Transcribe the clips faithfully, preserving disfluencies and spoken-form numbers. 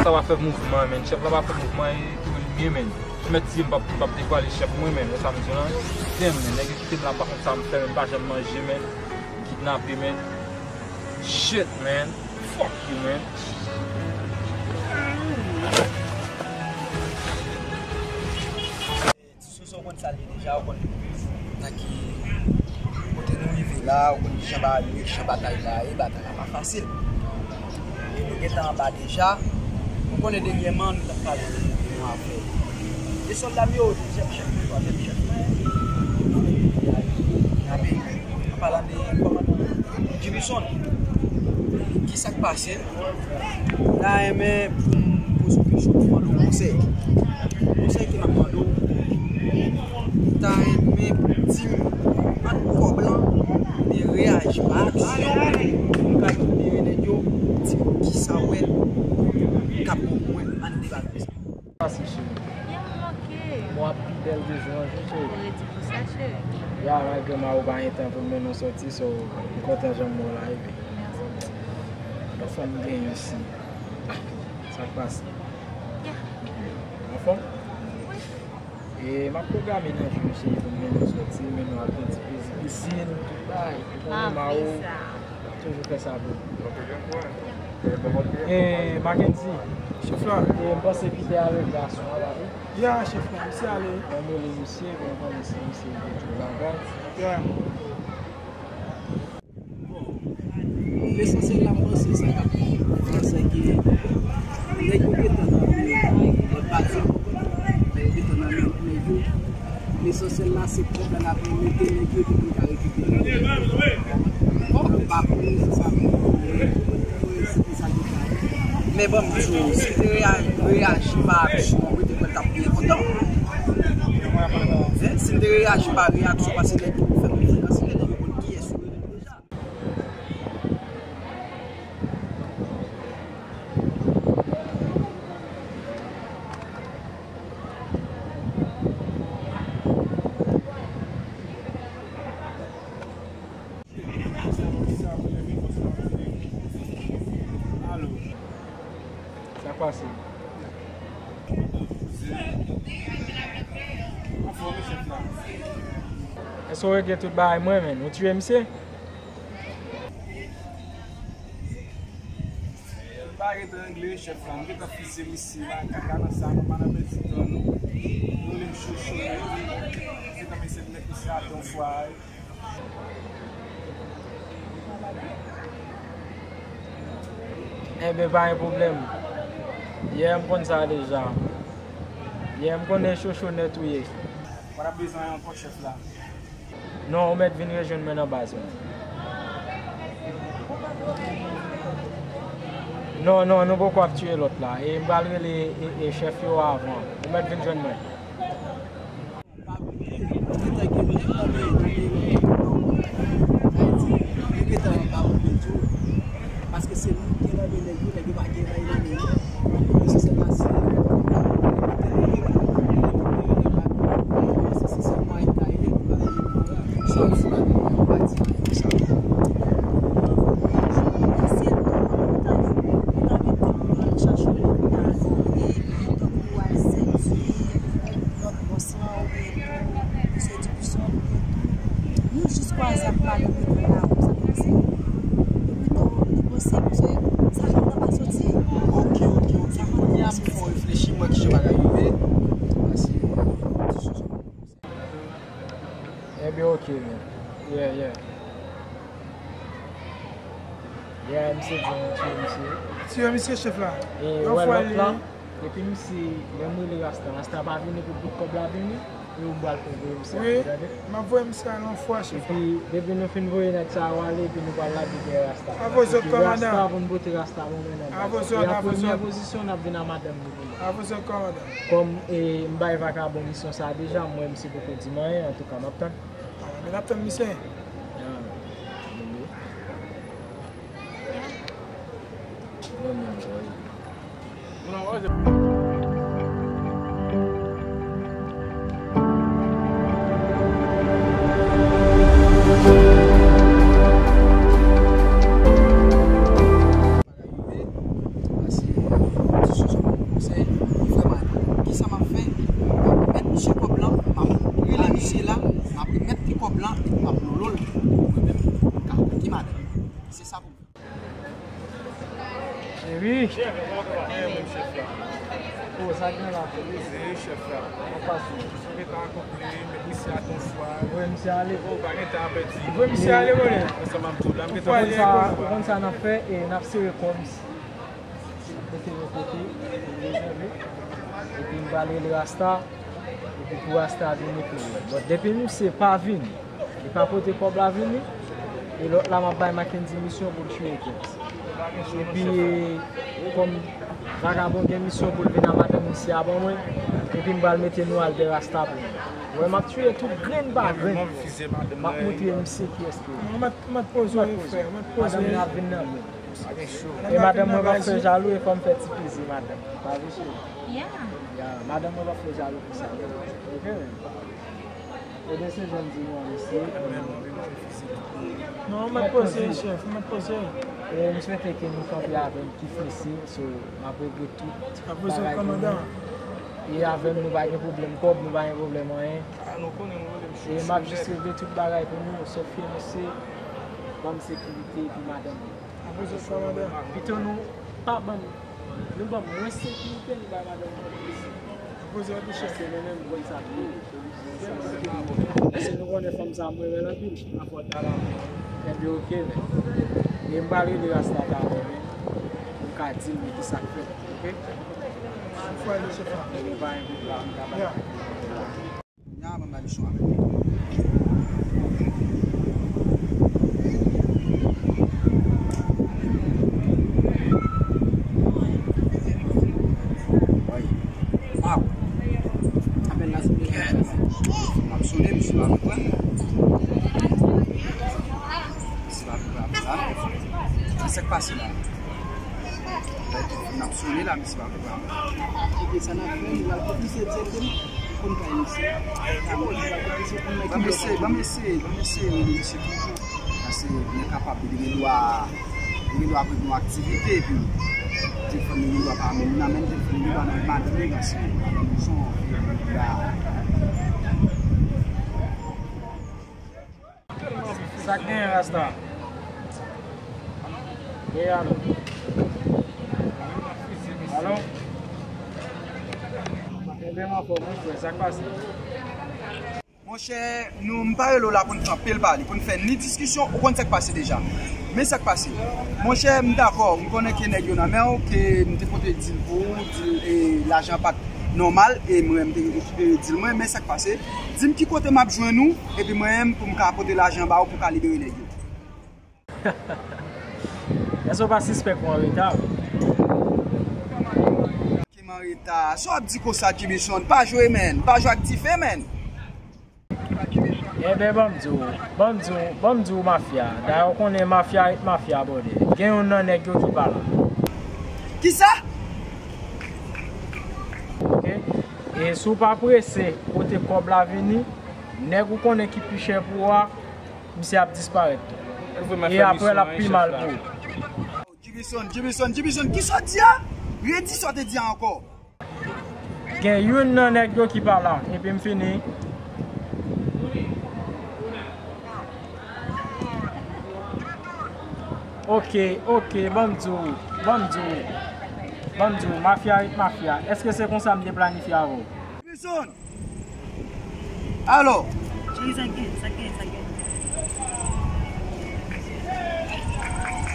Sa pa fè mouvman, menn. Chèf la pa fè mouvman, e tou l ye, menn. Mèt di m p ap, m p ap devwale chèf mwen, menn. Wè sa m di w lan? Damn, menn. Nèg yo kite m la, m pa konn sa m fè, menn. M pa janm manje, menn. M kidnape, menn. Shit, man. Fuck you, man. Ti Soso, ou konn sa l ye deja, ou konn nan ki kote nou rive la, ou konn kijan bagay yo ye, kijan batay la ye, batay la pa fasil. E nou gentan anba deja. Ou konnen dènyèman, nou t ap pale de yon afè. E sòlda m yo, dezyèm chèf, twazyèm chèf. N ap An palan de kòmandan Jimison, ki sa k pase? M ta renmen pou m poze w kesyon, pou m mande w konsèy. Konsèy ke m ap mande w, m ta renmen pou w di m, ant kòb lan, oubyen reyaji pa aksyon, pou m ka libere nèg yo, di m ki sa w wè k ap bon pou mwen, ann debake sa. Pase, cheri. Byen, m manke. Mwen ap pi bèl bezwen an jou, cheri. Ou redi pou sa, cheri. Ya, malgre m a ou pa gen tan pou m mennen w sòti, so, m kontan jan m wè w la, epi. Mèsi. Yon fanm gen isi. Sa k pase? Ya. Anfòm? Wi. E m ap pwograme nan jou, cheri, pou m mennen w sòti, mennen w al fè yon ti plezi pisin, tout bagay. Ou konnen m a ou. Toujou fè sa pou ou. E Mackendy, chèf la, e m panse Peter avèk gason an la tou. Ya, chèf la, misye ale. Mwen rele misye, mwen konnen se misye ki tout bagay. Ya. Bon, lesansyèl la, m panse sa k ap fè se ke nèg yo gentan nan men lòt pati, nèg yo gentan nan men lòt nèg yo. Lesansyèl la, se kòb la n ap remete nèg yo pou n ka rekipere. Bon, m pa konnen si sa pou mwen, si pou sa ki fè. Men bon, m di w, si te reya-, reyaji pa aksyon, mwen te kwè l t ap byen kontan. Hein? Si te reyaji pa reyaksyon, paske nèg yo fè konfidans, nèg yo konn kiyès ou ye deja. Alo. Sa k pase? Anfòm, chèf la. Èske w regle tout bagay mwen, menn? Ou tiye misye? M pa gentan regle, chèf la. M gentan fizye misye la. Kaka nan sa, nou pa nan pèdi tan, nou. Nou menm chouchou, nou. M gentan peze nèg misye a yon fwa, wi. Enben, pa gen pwoblèm. Yeah, m konn sa deja. Yeah, m konnen chouchou nèt ou ye. Ou pa t ap bezwen ankò, chèf la. Non, ou mèt vin rejwenn mwen nan baz mwen. Non, non, nou poko ap tiye lòt la. E m pral rele, e, e, chèf yo avan. Ou mèt vin jwenn mwen. Pa bliye, nou gentan gen nèg nan men yo, nan men yo. Sa vle di, nou gentan anba oubyen tou. Paske se nou ki gen nan men nèg yo, nèg yo pa gen anyen nan men yo. Mesye, se pase, se, se, se mwen ki ta ede pou bagay yo. Sa w di, pa di, pa di sa. Lòt bòs lan oubyen tou, misye di plis oubyen tou. Nou jis kwaze ap pale, nou pran lawon, sa pase. Epi tou, li posib, misye, sa janm nan pa soti. Ok, ok, ok. Kounye a, m fè w reflechi, m wè kijan bagay yo ye. Pase, Ebyen, ok, men. Yeah, yeah. Yeah, misye di nou tiye misye. Tiye misye, chèf la. E yon fwa li. Epi misye, lè m rele Rasta, Rasta pa vini pou bout kòb la vini, e ou pral fè voye misye ale, tande? M ap voye misye ale yon fwa, chèf la. Epi, depi nou fin voye nèg sa yo ale, epi nou pral lage dèyè Rasta. Avè zòd, kòmandan. Rasta, pou n pote Rasta, bon, men nan baz. Avè zòd, avè zòd. E an premyè pozisyon, n ap vin a madanm li pou nou. Avè zòd, kòmandan. Kòm, e, m bay vakabon misyon sa deja, m wè misye poko di m anyen, antouka, m ap tann. Ah, men n ap tann misye. Ah, bebe. Bon, men, boy. Pase, ti soso Menm chèf la. O, sa gen la tou. Wi, se chèf la. An pase. Misye pa akonpli, men misye a ton fwa. Wi, misye ale. O, pa gen tan a pèdi. Wi, misye ale, konnen. Ansanm ap tou la, m gentan. Ou konn sa, ou konn sa n ap fè, e n ap sere kòb isi. Mete yon kote, pou rezève. Epi m pral rele Rasta. Epi pou Rasta vini pou li. Bon, depi misye pa vini, li pa pote kòb la vini, e lòt la m ap bay Mackendy misyon pou l chire kèt. Epi, e, kòm vagabon gen misyon pou l vin a madanm misye a ban mwen, epi m pral mete nou al dèyè Rasta pou mwen. Wè, m ap chire tout grenn pa grenn. M ap montre misye kiyès ke. Non, m ap, m ap poze w, frè, m ap poze w. Madanm nan ap vin nan men. E madanm mwen p ap fè jalou, e fò m fè ti plezi madanm. Pa vre, cheri? Ya. Ya, madanm mwen p ap fè jalou pou sa. Oke, men. Ebyen, se jan m di nou an, mesye. Non, m ap poze, chèf, m ap poze. E m swete ke nou kanpe avè m ki fese, so, m ap regle tout bagay pou nou. E avè m, nou pa gen pwoblèm kòb, nou pa gen pwoblèm anyen. E m ap jis regle tout bagay pou nou, sòf ke, mesye, ban m sekirite epi madanm mwen. Pito nou pa ban m, nou ban m mwens sekirite, nou bay madanm nou plis. Paske mwen menm, m konn sa tou. Paske nou konnen fanm sa a, m renmen l anpil. Ebyen, oke, men. E m pral rele Rasta talè, men. Pou m ka di l, men, kisa k fèt, oke? Ebyen, pa gen pwoblèm, m ka bay. Kounye a, ban m ba misyon avèk li. Wi. Waw. Apèl la, se m ap sone, misye pa reponn. Misye pa reponn apèl la. Sa k pase la? N ap sone la, misye pa reponn. Ebyen, sa n ap fè, nou pral konplis direkteman pou n bay misye. Ban m eseye, ban m eseye, ban m eseye rele misye toujou. Paske mwen kapab, li gen dwa, li gen dwa pran yon aktivite, epi telefòn li gen dwa pa menm nan men, telefòn li gen dwa nan madanm li, paske madanm li se yon, Sa k genyen, Rasta? Ey, alo. Alo? Ebyen, m anfòm, wi, frè. Sa k pase? Monchè, nou, m pa rele w la pou n fè anpil pale, pou n fè ni diskisyon, ou konn sa k pase deja. Men sa k pase. Monchè, m dakò, m konnen ke nèg yo nan men w, ke m te pote dil pou ou, dil, e, lajan pa t nòmal, e mwen, m te rekipere dil mwen, men sa k pase. Di m ki kote m ap jwenn ou, epi mwen menm pou m ka pote lajan ba ou pou w ka libere nèg yo. Èske w pa sispèk ou an reta? Ki m an reta? Sa w ap di konsa, Jimison? Pa jwe, menn. Pa jwe ak dife, menn. Enben, ban m di w, ban m di w, ban m di w, mafya. Dayè, w konnen mafya ret mafya, brother. Gen youn nan nèg yo ki pa la. Kisa? Oke. E si w pa prese pote kòb la vini, nèg ou konnen ki pi chè pou ou a, misye ap disparèt tou. E apre, l ap pi mal pou ou. Jimison, Jimison, Jimison, kisa w di a? Redi sa w te di a ankò. Gen youn nan nèg yo ki pa la, epi m fini. Oke, oke, ban m di w, ban m di w, ban m di w, mafya ret mafya. Èske se konsa m te planifye avè w? Jimison! Alò? Cheri, sa gen, sa gen, sa gen.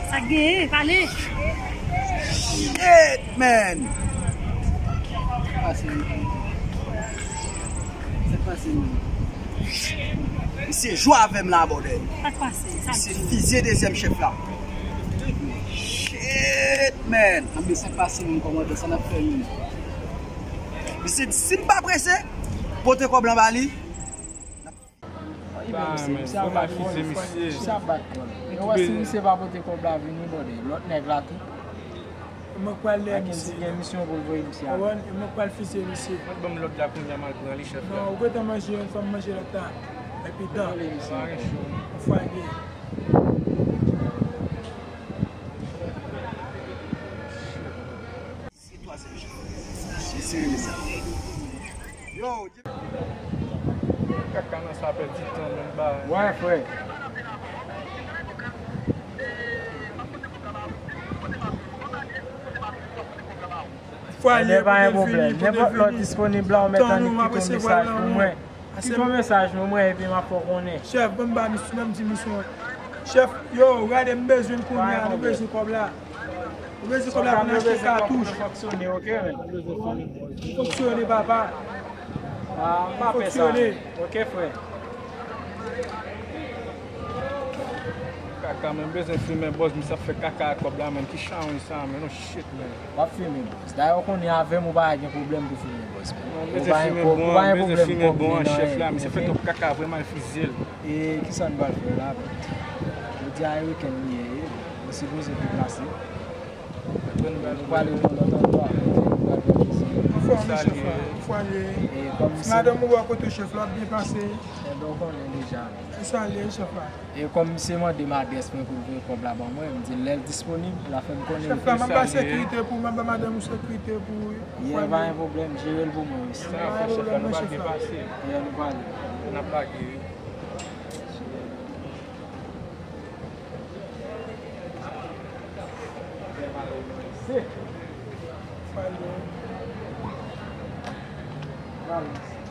Sa gen, pale. Shit, man! Sa k pase, man? Sa k pase, man? Misye jwe avè m la, bòdèl. Sa k pase? Sa k pase? Misye fizye dezyèm chèf la. Shit, man! Anben, sa k pase, man? Kòmandè, sa n ap fè, man? Misye di, si m pa prese, pote kòb lan ba li. Wi, men misye, misye ap bat kò l, frè. Misye ap bat kò l. E w wè si misye pa pote kòb la vini, bòdèl, lòt nèg la tou. E mwen k pral dèyè misye. Mackendy gen misyon pou l voye misye ale. Ou konprann? E mwen k pral fizye misye. Mwen ban m lòd la kounye a, m al pran li, chèf la. Non, ou gentan manje youn, fò m manje lòt la. Epi dan. Dezole, misye. Anfwage. Se twazyèm jou. Li serye sa. Yo, kaka nan sa pèdi tan menm ba. Wè, frè. Fwa li, pa gen pwoblèm. Nenpòt lè w disponib la, ou mèt annik kite yon mesaj pou mwen. Kite yon mesaj pou mwen, epi m ap fè w konnen. Chèf, ban m ba misyon, ban m di misyon an. Chèf, yo, gade, m bezwen l kounye a, nou bezwen kòb la. Nou bezwen kòb la pou n achte katouch. Fonksyone, ok, men. Fonksyone, papa. Ah, m pa pè sa. Fonksyone. Ok, frè. Kaka, men, m bezwen fimen, bòs, misye ap fè kaka ak kòb la, men. Ki chawony sa, men, non, shit, men. W ap fimen, bòs. Dayè, w konnen avè m, ou pa gen pwoblèm pou fimen, bòs. Ou pa gen pwoblèm, kòb vin nan men. Chèf la, misye fè twòp kaka, vrèman, l fizye l. E kisa n pral fè la, bòs? Jodi a, e wikenn li ye, nou sipoze deplase. Nou prale yon lòt andwa, kote nou pral fè plezi. Anfòm, wi, chèf la. Anfòm, wi. E kòm se madanm ou bò kote chèf la, ap byen pase. Enben, ou konnen deja. E sa l ye, chèf la. E kòm misye mande m adrès mwen pou l voye kòb la ban mwen, m di l lè l disponib, l a fè m konnen. Chèf la, m ap ba sekirite pou, m ap ba madanm ou sekirite pou ou, wi. Yè, pa gen pwoblèm, jere l pou mwen, wi. Sa fè, chèf la, nou pral depase. Yè, nou pale. N ap lage, wi. Pale. Pale.